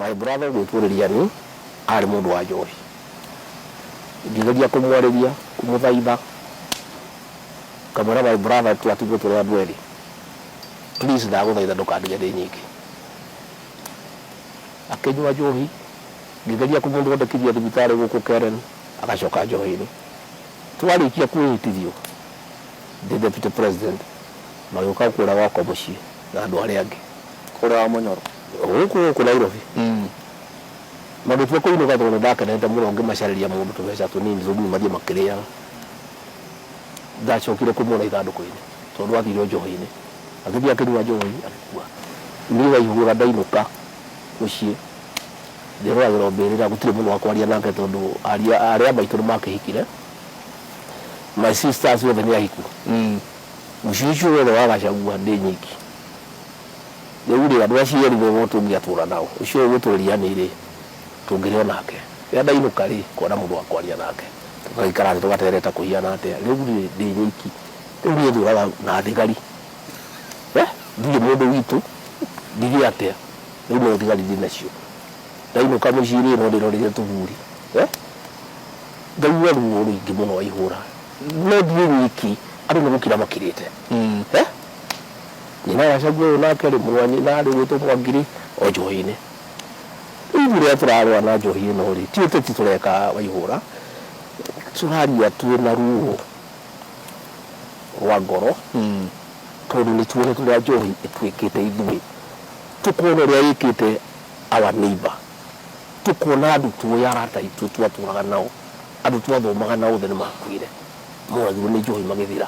My brother ũgwĩtwo Rĩriani arĩ mũndũ wa njohi. Ngĩgeria kũmwarĩria, kũmũthaitha, ngamwĩra my brother twatigwo tũrĩ andũ erĩ, please ndagũthaitha ndũkandige ndĩ nyiki. Akĩnyua njohi, ngĩgeria kũmũthondekithia thibitarĩ gũkũ Karen, agacoka njohi-inĩ. Twarĩkia kwĩhĩtithio ndĩ deputy president, magĩũka kũrĩa gwakwa mũciĩ na andũ arĩa angĩ. Kũrĩa wa Mũnyoro? Gũkũ gũkũ Nairobi. Magĩtua kũinũka tondũ nĩndakenete mũno ngĩmacarĩria mũndũ tũbeca tũnini tũnini mathiĩ makĩrĩaga. Ndacokire kũmuona ithandũkũ-inĩ tondũ athire o njohi-inĩ. Agĩthiĩ akĩnyua njohi agĩkua. Niĩ Waihũra ndainũka mũciĩ ndĩroragĩra o mbĩrĩra gũtirĩ mũndũ wa kwaria nake tondũ arĩ a maitũ nĩmakĩhikire. My sisters othe nĩ ahiku. Mũciĩ ũcio wothe wa Gachagua ndĩ nyiki. Rĩu rĩ, andũ acio erĩ nĩo tũngĩatũra nao, ũcio ũgũtũrĩria nĩ rĩ, tũngĩrĩ o nake. Rĩrĩa ndainũka rĩ, ngona mũndũ wa kwaria nake, tũgaikara thĩ tũgatereta kũhiana atĩa. Rĩu rĩ, ndĩ nyiki, rĩu niĩ ndũraga na thigari, eh, ndirĩ mũndũ witũ, ndirĩ atĩa, rĩu no thigari ndĩ nacio. Ndainũka mũciĩ rĩ, no ndĩroreire tũburi, eh, ngaigua ruo rũingĩ mũno Waihũra, no ndirĩ nyiki, andũ nĩ gũkira makirĩte, eh. Nyina wa Gachagua ũyũ nake rĩ, mũrũ wa nyina arĩ ũgwĩtwo Mwangiri, o njohi-inĩ. Rĩu ithuĩ rĩrĩa tũrarũa na njohi ĩno rĩ, ti ũteti tũreka Waihũra, tũraria twĩna ruo rwa ngoro, tondũ nĩ tuonete ũrĩa njohi ĩtwĩkĩte ithuĩ, tũkona ũrĩa ĩkĩte our neighbour, tũkona andũ tũĩ arata aitũ twatũraga nao, andũ twathomaga nao othe nĩ makuire, moragirwo nĩ njohi magĩthira.